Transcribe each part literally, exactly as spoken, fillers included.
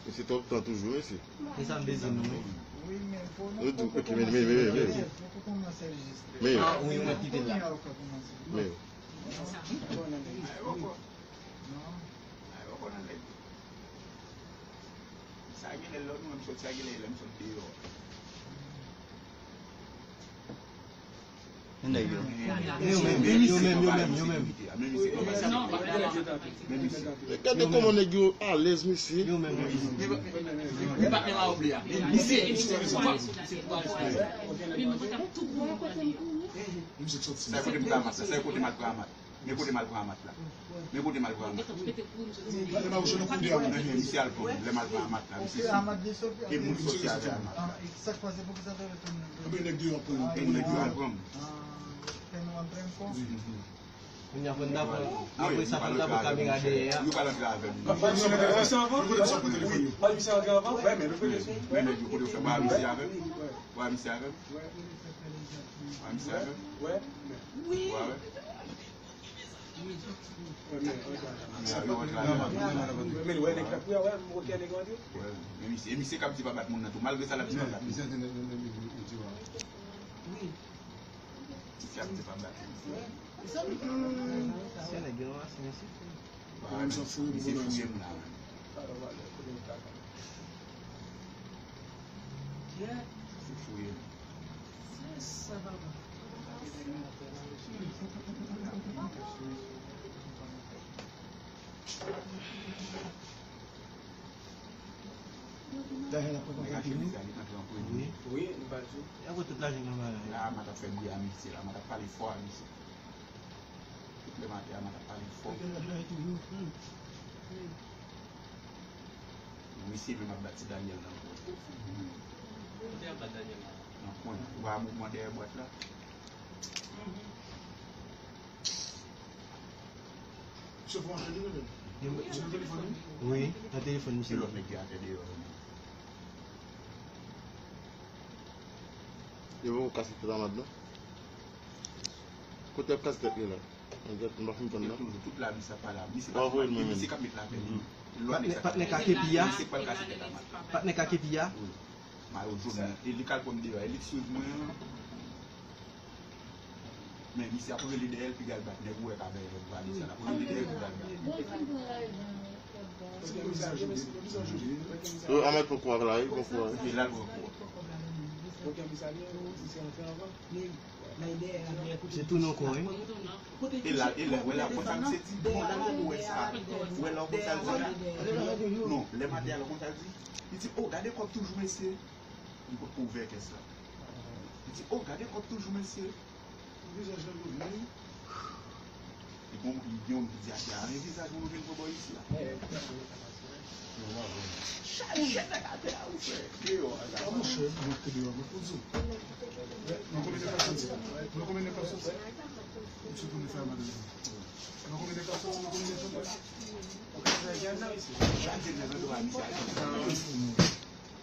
Mesye twòp tan toujou, mesye. E sa m bezwen nou, wi. Yo di, ok, men, men, men, men, men. Men. Ah, wi, mwen kite la. Men. Sa genlè lòt mwen m soti a genlè lè m sot deyò. Nèg yo. Yo menm, yo menm, yo menm, yo menm. Gade kòman nèg yo alèz, mesye. Yo menm, yo menm. Sa kote m pran amat la, sa kote m al pran amat. Men kote m al pran amat la. Men kote m al pran amat. Misye al pran m. Lè m al pran amat la, misye soti. E moun soti avè amat la. Sa k pase, poukisa te retounen? Ebyen, nèg yo al pran m. Ebyen, nèg yo al pran m. Kounye a, fò n apre, apre sa, fò n apre kamera dèyè a. Yo pral antre avè m. Men nèg yo kote yo fè ba misye avè m. Ba misye avè m. Ba misye avè m. Wi. Men misye, e misye k ap di pa bat moun nan tou, malgre sa l ap di pa bat moun. Misye ap di pa bat moun. Se nèg yo ranmase, mesye. Misye fouye m la. Misye fouye m. Lajan la pran kontak li. Wi. Wi, m pa di. Y ap pran tout lajan nan men l. La, m t ap fè bri a misye la, m t ap pale fò a misye. Tout lè maten a, m t ap pale fò. Misye menm ap bat ti Daniel nan kwen. Kote y ap bat Daniel la? Nan kwen. Ou pa wè mouvman dèyè bwat la? Misye pran apèl li menm. Misye nan telefòn li? Wi, nan telefòn misye. Lòt nèg ki atè deyò. Yo poko kase tèt Amad non. Kote y ap kase tèt li la? Mwen pa fin tann nan. Toujou tout lavi sa pa la. Misye k ap met lapèl li. Patnè, patnè Kakepi a. Misye k pral kase tèt Amad. Patnè Kakepi a. Mayo jòn nan. E li k al pran m deyò. E li k swiv mwen an. Men misye ap rele dèyè l, piga l bat nèg ou wè k ap pale sa la. Ap rele dèyè l, piga l bat. Yo, Amad pran kou a la, wi, pran kou a. Li la, l pran kou a. Se tou non kon, wi. E la, e la, wè la, konsa misye di, bon, la, ou wè sa. Wè la, konsa l di la. Non, lè maten a, la, konsa l di. Li di, oh, gade kòb toujou, mesye. Li potko ouvè kès la. Li di, oh, gade kòb toujou, mesye. Vizaj lan gwo vre, wi. Li bon, li gen yon vizaj la. Men vizaj mwen jwenn pran bò isi a. Chaje nèg atè a, ou fè. Deyò a la. A, monchè, mwen te deyò, mwen pou di w. Mwen konbyen de pèsòn se? Mwen konbyen de pèsòn se? Msye konn fè madanm. Mwen konbyen de pèsòn se? Mwen konbyen de pèsòn se? Chaje nèg atè a, misye.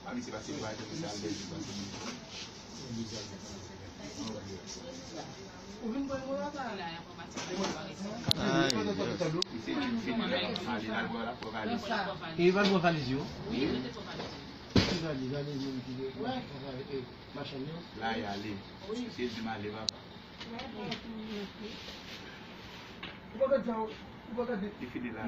A, misye pase dwa, misye al lèz, misye pase moun. Ou vin pran mwen la, pa? Ay, Dye. Misye fini la, ale, al wè la, fò ale. E va l pran valiz yo? Ki valiz? Valiz moun ki de, e, machann yo? La, y ale. Misye di m ale, papa. Li fini la.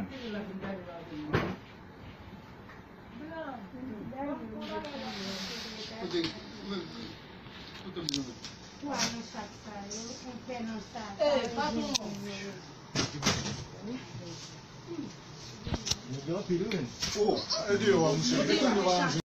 Nèg yo anpil, wi, menn.